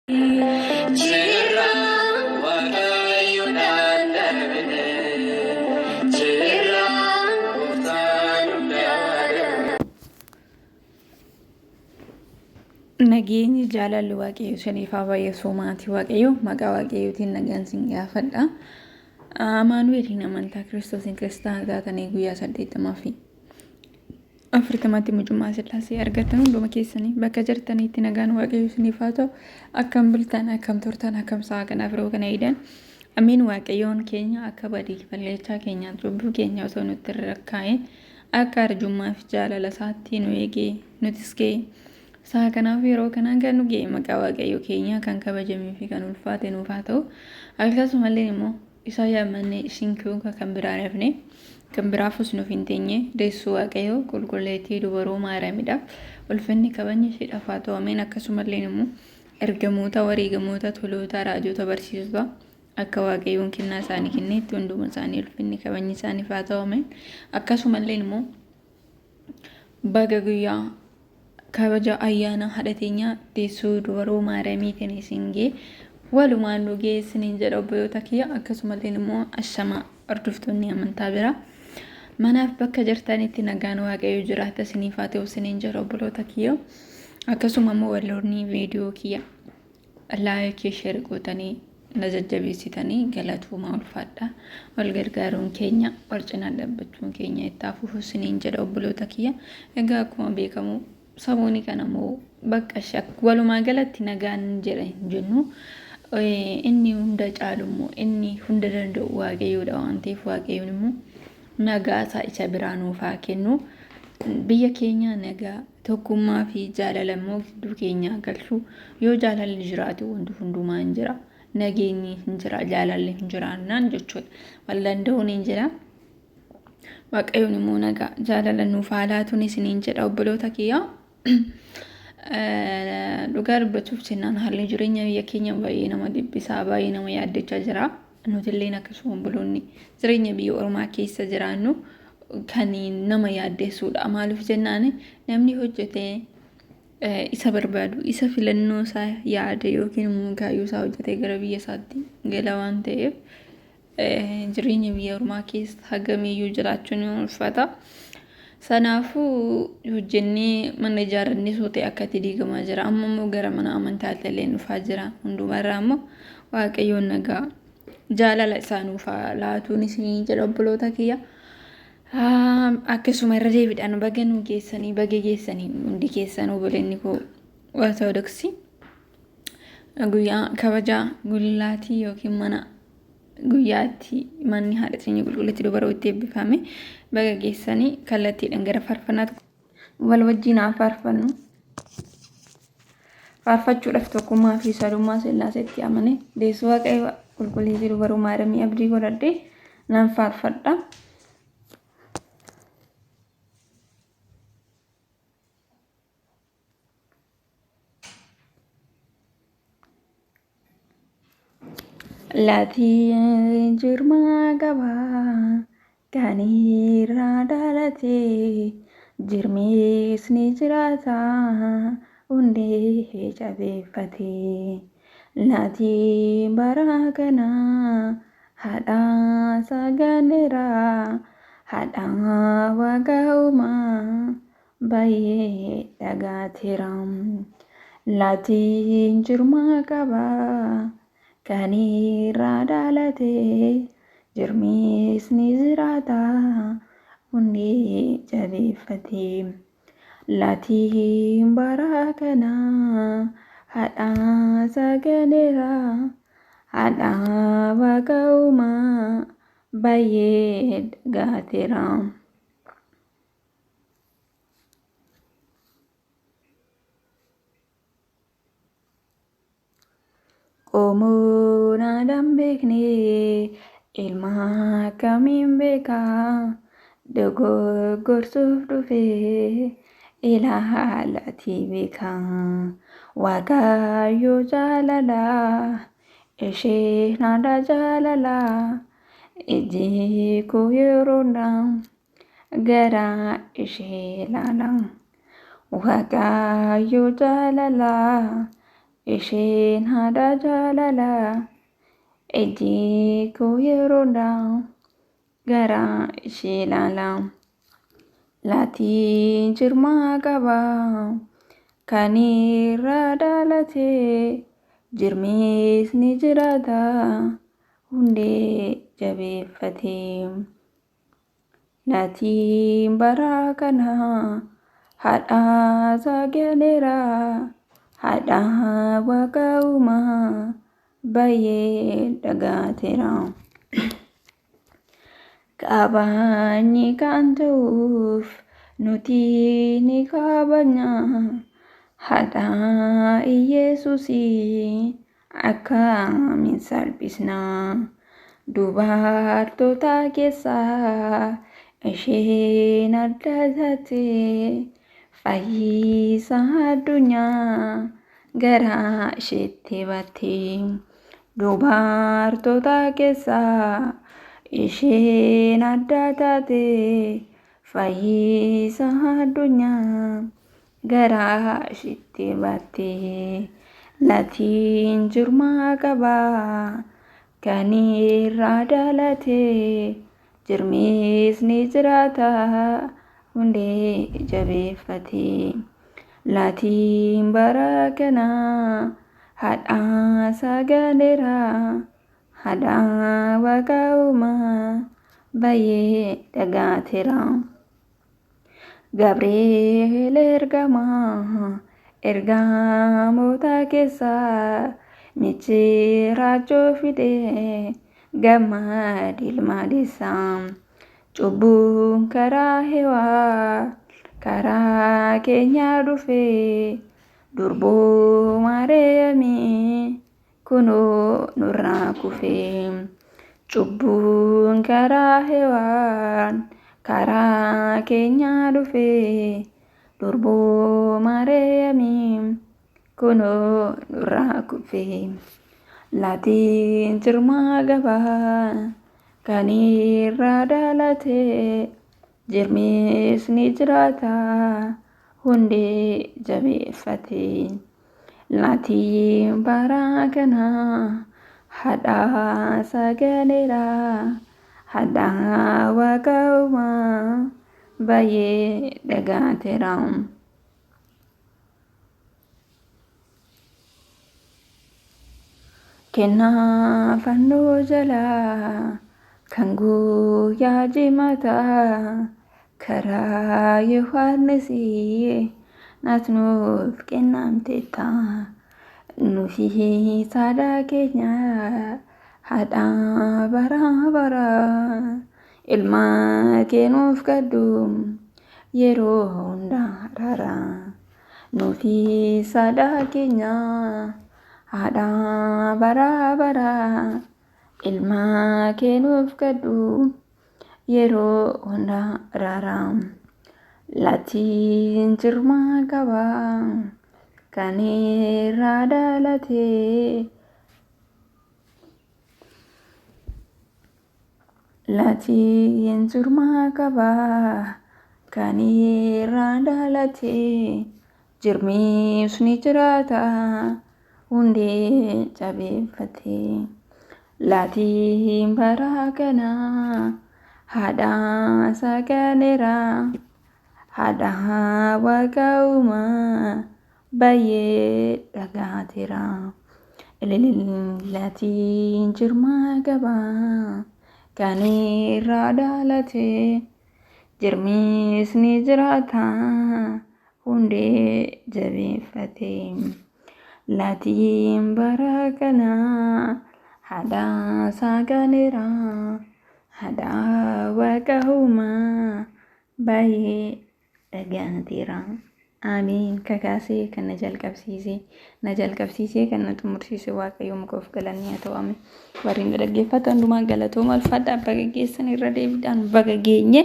Jirra Waaqayyoodhaan darbine, jirra gooftaan hundaa. Nageenyi jaalalli Waaqayyo isiniif haa baay'atu maatii Waaqayyo maqaa Waaqayyootiin nagaan isin gaafadha. Amaanu'eeliin amantaa Kiristoosiin kiristaana taatanii guyyaa 80 fi 40tti mucummaa Sillaasee argattan hunduma keessanii bakka jirtanitti nagaan Waaqayyo isiniif haa ta'u. Akkam bultan, akkam turtan, akkam sa'a kanaaf yeroo kana eedan. Ameen. Waaqayyoon keenya akka badii balleechaa keenya cubbuu keenya osoo nutti hin rakkaa'in akka arjummaa fi jaalala isaatti nu eegee nutis ga'e. Sa'a kanaaf yeroo kanaan kan nu ga'e maqaa Waaqayyo keenya kan kabajamee fi kan ulfaate nuuf haa ta'u. Akkasumallee immoo isa yaamannee isin kuuka kan biraa dhabne kan biraafus nuuf hin teenye deessuu Waaqayyo qulqulleettii dubaroo Maariyaamidha. Ulfinni kabajni isheedhaaf haa ta'u. Ameen. Akkasumallee immoo ergamoota, wareegamoota, toloota, raajota, barsiisota akka Waaqayyoon kennaa isaanii kenneetti hunduma isaanii ulfinni kabajni isaaniif haa ta'u. Ameen. Akkasumallee immoo baga guyyaa kabaja ayyaana haadha teenyaa deessuu dubaroo Maariyaamiitiin isin ga'e walumaan nu ga'e isiniin jedha obboloota kiyya. Akkasumallee immoo ashama hordoftoonni amantaa biraa manaaf bakka jirtanitti nagaan Waaqayyo jiraata isiniif haa ta'u isiniin jedha obboloota kiyya. Akkasuma immoo walloonni viidiyoo kiyya laayikii sheer gootanii na jajjabeessitanii galatooma ulfaadha. Wal gargaaruun keenya wal cinaa dhaabbachuun keenya itti haa fufu isiniin jedha obboloota kiyya. Egaa akkuma beekamu saboonni kana immoo bakka walumaa galatti nagaan jedha hin jennu. Inni hunda caalu immoo inni hunda danda'u Waaqayyoodha waan ta'eef Waaqayyoon immoo nagaa isaa isa biraa nuuf haa kennu. Biyya keenya nagaa tokkummaa fi jaalala immoo gidduu keenyaa galchu. Yoo jaalalli jiraate wanti hundumaa hin jira. Nageenyi hin jira, jaalalli hin jiraannaan jechuudha. Wal danda'uun hin jira. Waaqayyoon immoo nagaa jaalala nuuf haa laatuun isiniin jedha obboloota kiyya. Dhugaa dubbachuuf jennaan haalli jireenya biyya keenya baay'ee nama dhiphisaa, baay'ee nama yaaddechaa jira. Nutilleen akkasuma obboloonni jireenya biyya ormaa keessa jiraannu kan nama yaaddessuudha. Maaliif jennaan namni hojjetee isa barbaadu isa filannoo isaa yaade yookiin immoo kaayyoo isaa hojjetee gara biyya isaatti gala waan ta'eef jireenya biyya ormaa keessa hagamiyyuu jiraachuun ni ulfaata. Sanaafuu hojjennee mana ijaarrannee soo ta'e akka itti diigamaa jira. Amma immoo gara mana amantaatti illee dhufaa jira. Hundumarraa immoo Waaqayyoon nagaa jaalala isaa nuuf haa laatuun isinii jedha obboloota kiyya. Akkasuma irra deebiidhaan baga nu geessanii baga geessanii hundi keessan obboleonni koo Ortodoksii guyyaa kabajaa gullaatii yookiin mana guyyaatti manni haadha teenya qulqulleetti dubaroo itti eebbifame baga geessanii kallattiidhaan gara faarfannaatti wal wajjin haa faarfannu. Faarfachuudhaaf tokkummaa fi sadummaa Sillaaseetti amane deessuu Waaqayyo qulqulleettii dubaroo Maariyaamii abdii godhadhe nan faarfadha. Laatiin jirma qaba kan irraa dhalate, jirmis ni jiraata hundee jabeeffate. Laatiin bara kana haadha sagaleera, haadha waaqa uumaa baay'ee dhagaateera. Laatiin jirma qaba kan irraa dhalate, jirmis ni jiraata hundee jabeeffate. Laatiin bara kana haadha sagaleera, haadha waaqa uumaa baay'ee dhagaateera. Qomoon aadaan beekne ilma akkamiin beeka, dogoggorsuuf dhufe ilaalatii beeka. Waaqayyo jaalala, isheen haadha jaalala, ijji koo yeroo hundaa gara ishee ilaala. Waaqayyo jaalala, Isheen haadha jaalalaa ijji koo yeroo hundaa gara ishee ilaala. Laatiin jirma qaba kan irraa dhalate jirmis ni jiraata hundee jabeeffate. Laatiin bara kana haadha sagaleera haadha waaqa uumaa baay'ee dhagaateera. Kabajni kan ta'uuf nuti ni kabajna haadha Iyesuusii akkamiin salphisna. Dubartoota keessaa isheen adda taate fayyisaa addunyaa gara isheetti baatte. Dubartoota keessaa isheen adda taate fayyisaa addunyaa gara isheetti baatte. Laatiin jirma qaba kan irraa dhalate jirmis ni jiraata hundee jabeeffate. Laatiin bara kana haadha sagaleera haadha waaqa uumaa baay'ee dhagaateera. Gabri'eel ergamaa ergamoota keessaa michiraachoo fidee gammad ilma deessaa. Cubbuun karaa hewaa karaa keenya dhufee durboo Maariyaamii kunoo nurraa kufee. Cubbuun karaa hewaan karaa keenya dhufee durboo Maariyaamii kunoo nurraa kufee. Laatiin jirma qaba kan irraa dhalate jirmis ni jiraata hundee jabeeffate. Laatiin bara kana haadha sagaleera haadha waaqa uumaa baay'ee dhagaateera. Kennaa fannoo jalaa kan guyyaa jimataa karaa Yohaannisii naaf nuuf kennamteetta. Nufi sadaa keenya haadha bara bara ilma kee nuuf kadhu yeroo hunda rara. Nufi sadaa keenya haadha bara bara ilma kee nuuf kadhu yeroo hunda rara. Laatiin jirma qaba kan irraa dhalate Laatiin jirma qaba kan irraa dhalate jirmis ni jiraata hundee jabeeffate. Laatiin bara kana haadha sagaleera haadha waaqa uumaa baay'ee dhagaateera. Laatiin jirma qaba kan irraa dhalate jirmis ni jiraata hundee jabeeffate. Laatiin bara kana haadha sagaleera haadha waaqa uumaa baay'ee dhagaateera. Amiin. Kakaasee kan na jalqabsiisee na jalqabsiisee kan na xumursiise Waaqayyo muka of galanni haa ta'u. Amiin. Warri na dhaggeeffatan hundumaa galatooma ulfaadhaa baga geessan irra deebiidhaan baga geenye.